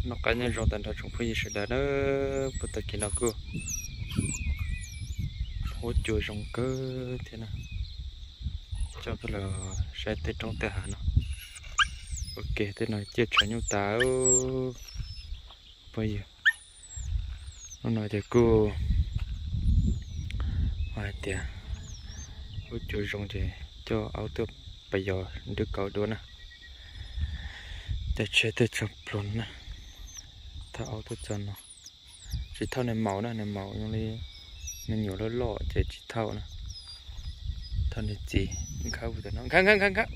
Noj qab nyob zoo tag nrho tsoom phooj ywg sawv daws na, puag tag kis no kuj huab cua zoo kawg thiab na. Coj peb los saib tej roob tej hav no. Ua ke tej no ciaj tshav nyuj tas phooj ywg. Hnub no ces kuj hais tias huab cua zoo ces coj aub tuaj pas yos nrhiav kauv dua na. Cov tsheb tuaj txog pluag na, thauj aub tuaj txog no. Tsis thauj niag maum na, niag maum zoo li me nyuam loj loj ces tsis thauj na. Thauj niag txiv nkhawb puag tom no, nkhawb nkhawb nkhawb nkhawb.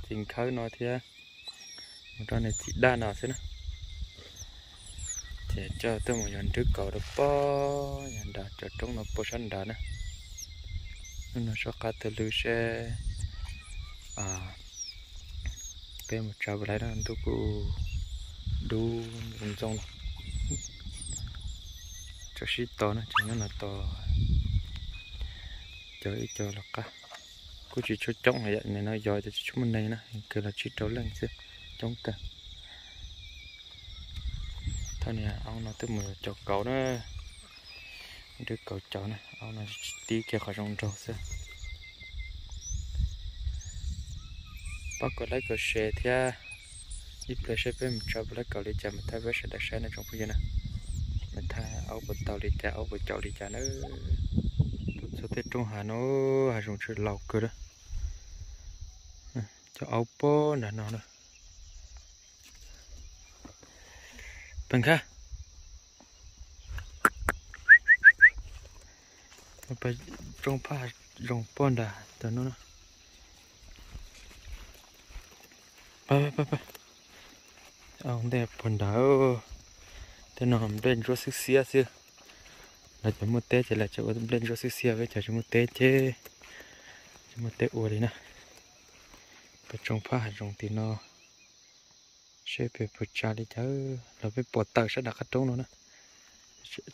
Txiv nkhawb no thiab, mus rau niag txiv daj no xwb na. Ces coj tuaj mus yos nrhiav kauv rau pog yos nrad, cov roob no pag sab nrad na. Hnub no soj qab tuaj lwm seb peb mus tsa puas laib na, ntuj kuj dub ntxoog lawm. Tso sib tos na, ces nyob no tos cov ib co los qab. Kuj tsis tshua coob, yam no yos ces tsis tshua muaj neeg na, kwv los tsib rau leej xwb, coob kawg. Thaum niag aub no twb mus cog kauv na, nrhiav kauv cog na, aub no tib kiag qhov zoo nraug xwb. Pab kom like kom share thiab ib pliag seb peb mus tsa puas laib kauv li cas mas thaij peb sawv daws saib no tsoom phooj ywg na. Mas thaij aub puas tau li cas, aub puas caum li cas na. Tuaj txog tej roob hav no, hav zoov tshwm laus kawg lawm. Cov aub pog nram no na. Peb nkag roob phaj zoov pog nram tom no na. Ntej puag nrad, tej no nplej ntsuab xwb xiab xwb. Lawv cov muaj teb ces lawv tseem ua nplej ntsuab xwb xiab, peb cov tsis muaj teb ces tsis muaj teb ua li na. Peb roob phaj hav zoov tim no, seb peb puas tsa li cas los peb pov tawm sab nram qab roob no na.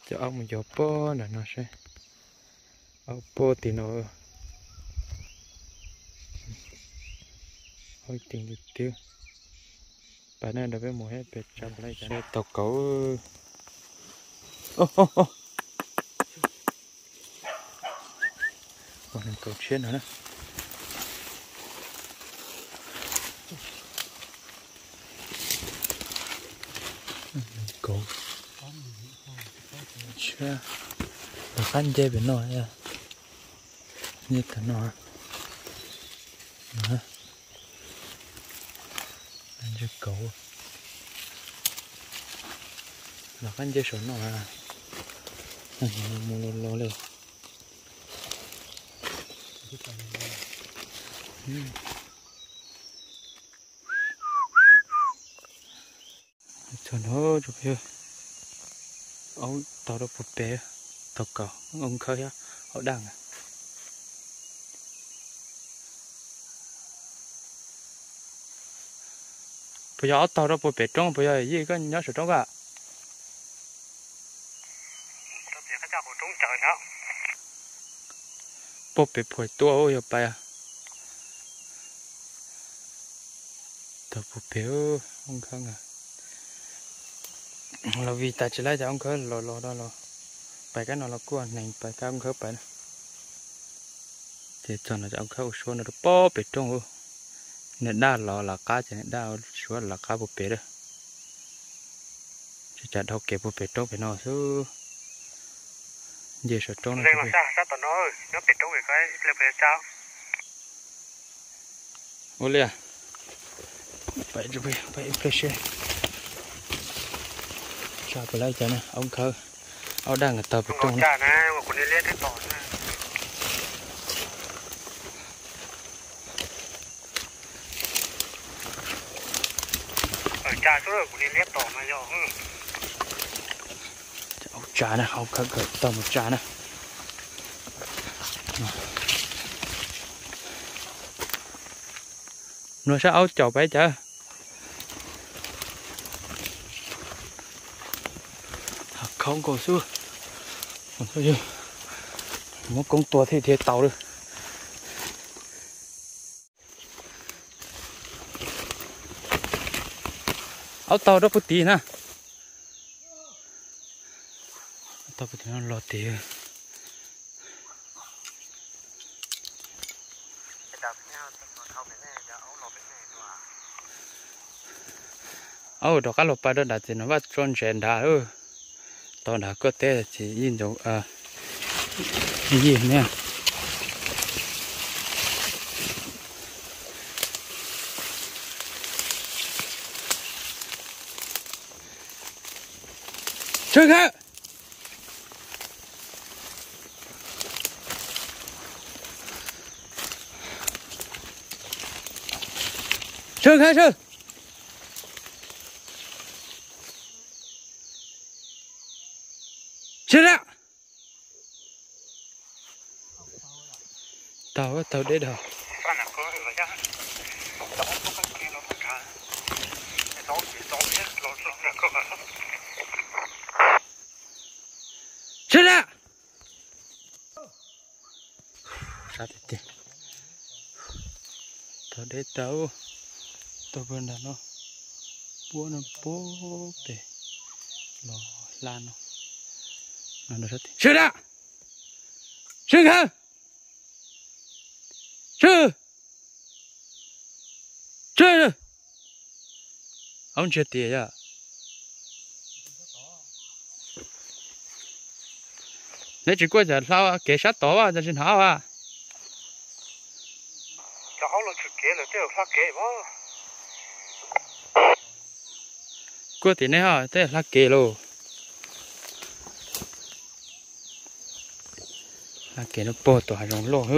Cov aub mus yos pog nram no seb, aub pog tim no. Aub tim tiag tiag. Pab nej nrog peb mus seb peb tsa puas laib cas. Tau kauv. Ua neeg kauv tshiab no na. Kauv tshiab. Lawv qab nce pem no, nce tom no. Nce kauv. Lawv qab nce saum no. Mus los los li. Txog no, aub taug rau puag pem, taug kauv, aub nkhawb thiab aub daj. Puas yog aub taug rau puag pem roob, puas yog yij koj nyob saum roob koj? Puag pem phuam tuaj yog pais. Taug puag pem, aub nkhawb. Los vim tas tsis laib ces aub nkhawb los los no los pais kab no los kuj neeg pais kab aub nkhawb pais na. Ces txog no ces aub nkhawb ua suab no rau puag pem roob. Niag daj los lawv qab ces niag daj ua suab lawv qab puag pem lawm. Tsis cas dhau kev puag pem roob pem no xwb. Nce saum roob no. Ua li, pais ib pliag seb tsa puas laib cas na, aub nkhawb, aub daj nkawd taug pem roob. Aub tsa na, aub nkhawb nkawd taug mus tsa na. Nrog sab aub caum pais cas. Khaub nkaus xwb. Muab koob tua thiaj thiaj tau lawm. Aub taug rau puag tid na. Aub taug puag tid no los tid. Aub rov qab los pais rau nram txiv no vaj tso ntses nrad. Tau nrad koj teb txiv yij ntxoov yij ne. Sawv khawb! Sawv khawb sawv! Sawv lawm! Tau tau deb dhau. Sawv lawm! Sab tiag tiag. Tau deb tau, tau pag nrag no, puab no puab pem los hla no. Sawv da, sawv nkawd, sawv, sawv. Aub ntsiag tiag yom. Neb tsis kuaj cov hla kev sab tod, tsis hnov as. Kuaj tim neb ho tej hla kev lauj. Hla kev no puag tom hav zoov loj.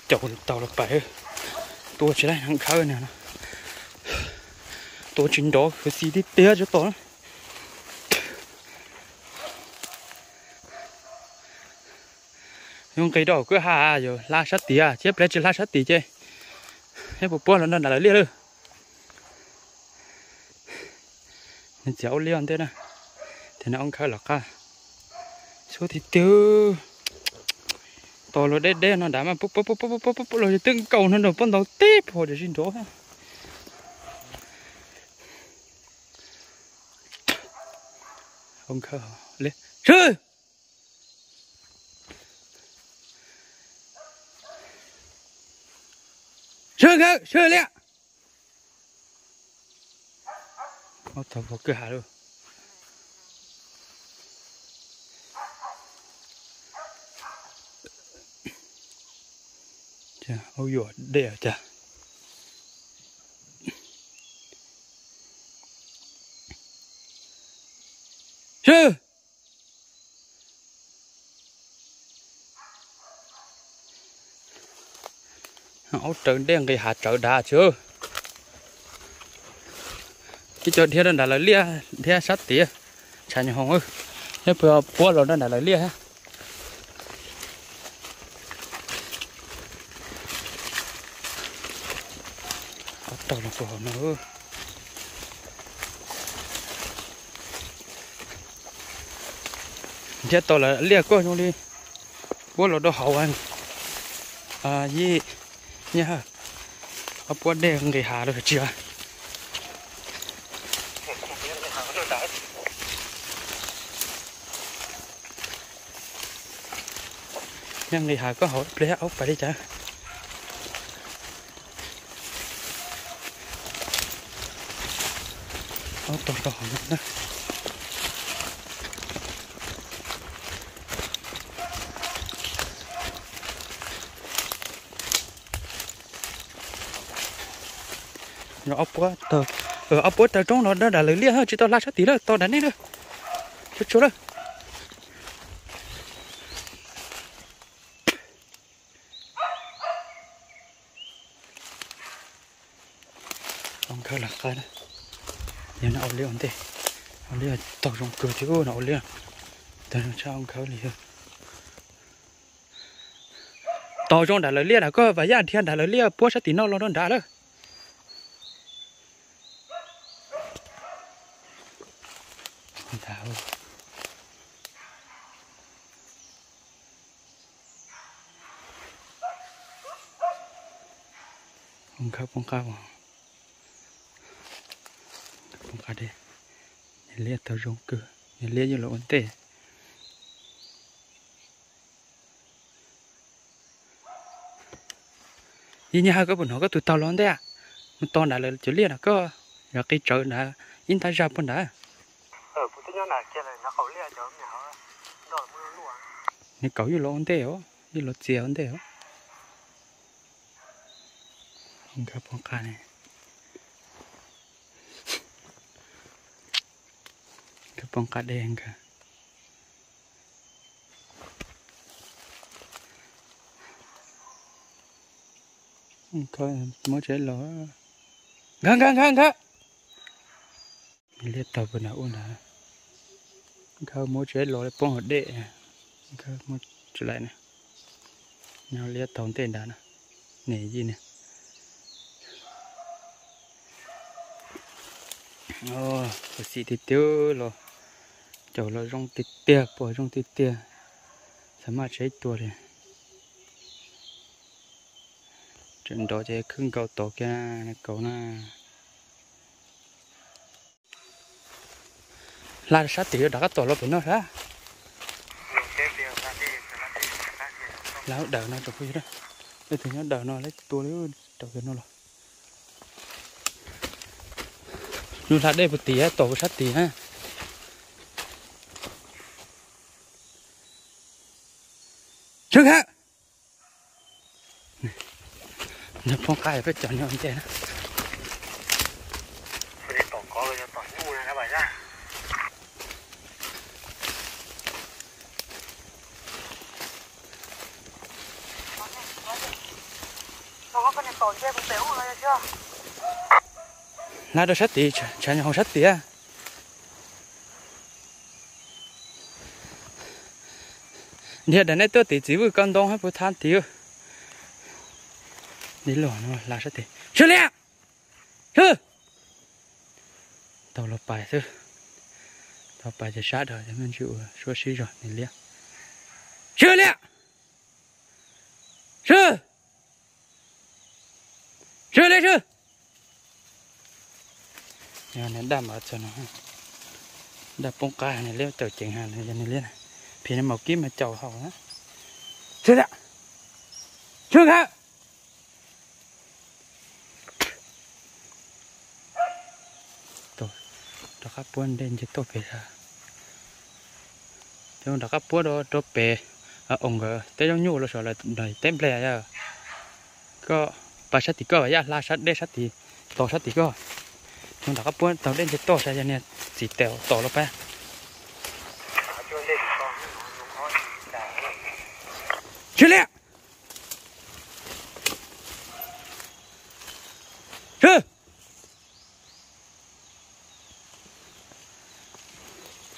Caum tau los pais. Tua tsis laib, neeg khawb no, tua tsis nrov, khwv xis tiag tiag tsis tos. Yog nqis rau kwj ha yuav hla sab tid, thiab ple tsis hla sab tid ces neb puas puab los nrog nram lawv liaj lawm. Nws txiav aub liab ntej na, ces nws aub nkhawb los qab. Xub tiag tiag. Tos los deb deb no nrad mas pub pub pub pub pub los twb nkaus no nrog pob ntoo tib puag tsis nrov. Aub nkhawb li, sawv, sawv nkhawb sawv liaj. Aub tau puag kwj ha lawm. Aub yuam dej cas. Sawv. Aub raws dej nqis hav tsawv dav tsis. Ib co dhia rau nram lawv liaj, dhia sab tid. Tshav nyuag hoom, neb puas puab los rau nram lawv liaj thiab? Aub taug los puag hauv no. Dhia tau lawv liaj kuj zoo li puab los rau hauv. Yij, nyiaj, ob puab dej nqis hav lawm tsis? Nyiaj nqis hav koj hauv pliag aub pais li cas. Aub taug rau hauv no na. Ob puab taug, ob puab taug roob no nram lawv liaj, tsis tau hla sab tid lawm, tau nram nej lawm. Tsuag tsuag lawm. Aub nkhawb lawv qab na. Yog no aub liab ua ntej, aub liab taug zoo kawg thiab no aub liab. Taug zoo tshaj aub nkhawb li. Taug zoo nram lawv liaj na, koj vam yaj dhia nram lawv liaj puab sab tim no los rau nrad lawm. Nkawd poob qab, poob qab dej. Niag liab tau zoo kawg, niag liab yuav los ua ntej. Yij Nyiaj Hawj, koj puas hnov koj tus taug los ntej? Mus tos nrad lawv cov liaj na, koj yuav qi tsawv nrad ib ntab zag puag nrad. Nws kauv yuav los ua ntej os, yuav los txias ua ntej os. Nkawd poob qab ne, nkawd poob qab dej nkawd. Nkawd muab tsev los, nkawd, nkawd, nkawd, nkawd. Liab taug puag nrad ub nrad. Nkawd muab tsev los poob hauv dej. Nkawd muab tsev lais na. Nyob liab taug ntej nrad na. Niam yij ne. Puas xim tiag tiag los, caum los zoo tiag tiag, pom zoo tiag tiag. Xav maj tsheb tua li. Tseem nrov ces khwb nkaus tod kiag na, kauv na. Hla sab tim rov qab tom los pem no sab. Hla dawm no tsoom phooj ywg, leej twg nyob dawm no lawv tua li rau pem no los. Lub hla dej puag tim tom sab tim na. Sawv nkawd. Nws poob qab peb cov nyob ntej na. Hla rau sab tid, tshav nyob hauv sab tid. Ntiag daim neb tuaj tim txiv vwj koj ntoo hab puv thab tid. Neb los no hla sab tid. Sawv liam! Sawv! Tau los pais xwb. Tau pais ces sab dhau, me ntsis ua suab sib zog nws liab. Sawv liam! Sawv! Sawv liam sawv! Yog nws daj mas txog no, daj poob qab nws liab tawm ceev, yog nws liab, phim nws maum kib mas caum hau na. Sawv liam! Sawv nkawd! Rov qab puab nte nce tuaj pem sab. Cov rov qab puab rau pem, oos nkawd teb zaub nyuj los saum lawv teb nplej yog. Koj pais sab tim koj, yaj hla sab dej sab tid, tos sab tim koj. Cov rov qab puab taug dej nce tuaj saib yog niag txiv tes tom los pab. Sawv liam! Sawv!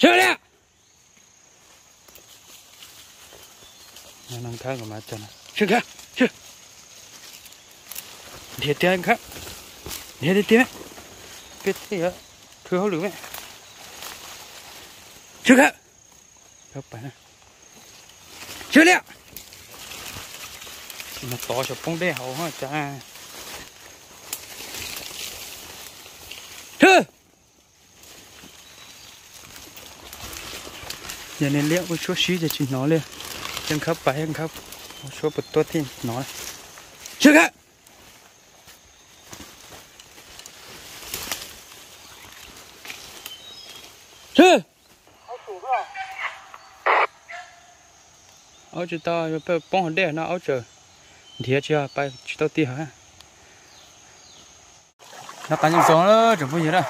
Sawv liam! Sawv nkawd, sawv! Nrhiav tiag nkawd, nrhiav tiag tiag, peb thiaj yuav khwv hauj lwm me. Sawv nkawd, sawv liam! Mas tod saum poob dej hauv cas. Sawv! Yog niag liab ua suab sib ces tsis hnov li. Yog nkawd pais, nkawd ua suab puas tuaj thiaj hnov. Sawv nkawd! Sawv! Aub tsis tau, peb poob hauv dej no aub tseem nrhiav tsis, pais tsis tau ti hauv. Nyob qab nyob zoo tsoom phooj ywg na,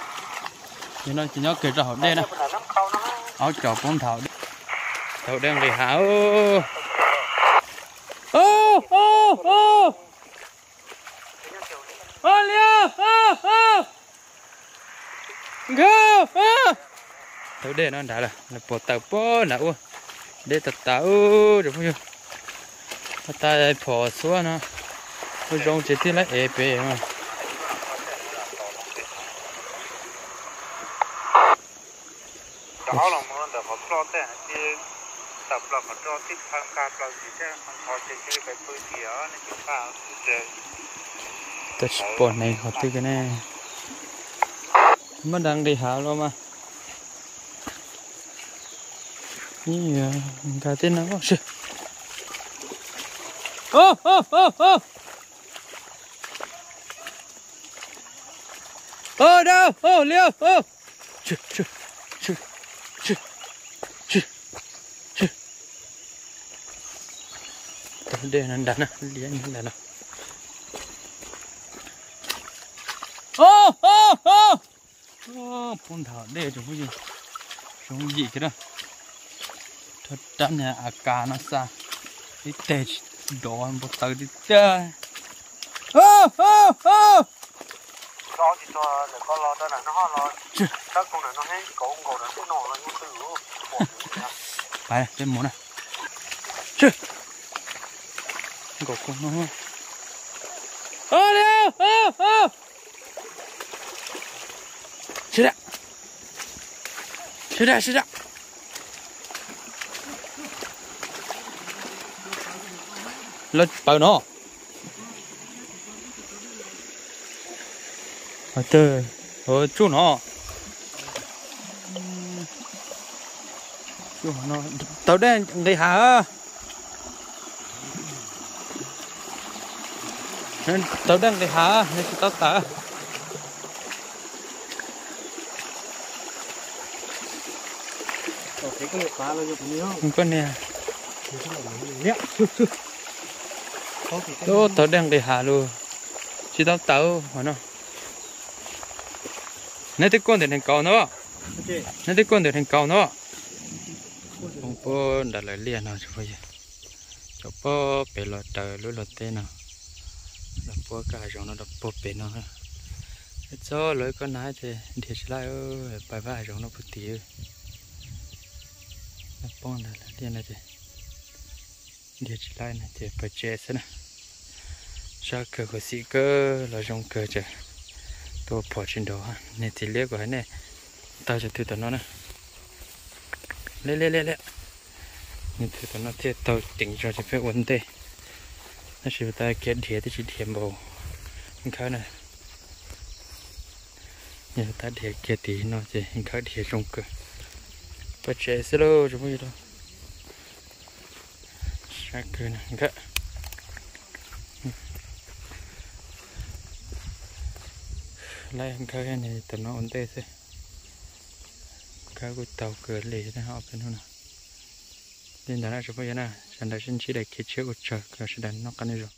yog no ces nyob kiag rau hauv dej na, aub tseem poob nthav dej, tau dej nqis hav. Nkawd, tau dej no nrad lawm, lawv puas tawm puag nrad ua dej tas tas tsoom phooj ywg. Tab tas phom xuab no ua zoo ces thiaj li ev pem mas. Rov qab los mus ntawm qhov ploj tej ces tawm plaws qhov rau tib phaw nqa plaws ntsis thiab qhov ces cia li pais pw ntxiv nej tsis nqa tsev. Koj tsis pom hneev qhov twg ne. Muab nrad nqis hav los mas. Nkag tej no sib. Ov, ov, ov, ov. Ov, dab, ov, liab, ov. Tsw, tsw, tsw, tsw, tsw, tsw. Tau dej no nrad na, liab nrad no. Ov, ov, ov. Poob nthav dej rau phooj ywg. Zoo yim kiag na. Rab niag a kas no xa ib teg tsis dov npau taws tiag tiag. Peb mus na. Nkaus koog no. Sawv daws, sawv daws, sawv daws. Lawv pawv no. Tsuj no. Taug dej nqis hav. Taug dej nqis hav, nws tsis tau tawm. Koj niag. Taug dej nqis hav lus, tsis tau tawm hov no. Neb twb kuaj ntawm neeg kaus no. Neb twb kuaj ntawm neeg kaus no. Poob puag nram lawv liaj no tsis pom yog. Cov pob pem los raws lub luag teb no. Los puag kab hav zoov no rau puag pem no. Txog lawv koj nab ces nrhiav tsis laij, pais vaj hav zoov no puag tim. Poob nram lawv liaj no ces nrhiav tsis laij no ces pais tsev xwb na. Sab kawg, khuv xim kawg los zoo kawg ces tuaj phom tsis nrov. Niag txiv liab kuv hais nej, taug cov twg tom no na. Liab liab liab liab. Niag twg tom no thiaj taug ceev zog ces peb ua ntej. Tab sis tas kiag dhia twb tsis dhia npaum nkhawb na. Yog tab dhia kiag tim no ces nkhawb dhia zoo kawg. Pais tsev xwb lauj tsoom phooj ywg. Sab kawg na nkhawb. Laij nkhawb, tom no ua ntej xwb. Nkhawb kuj taug kawg li ob peb hnub no. Li ntawd na tsoom phooj ywg na, sawv daws sib ntsib daim kev tshiab ua tsaug, sawv daws noj qab nyob zoo.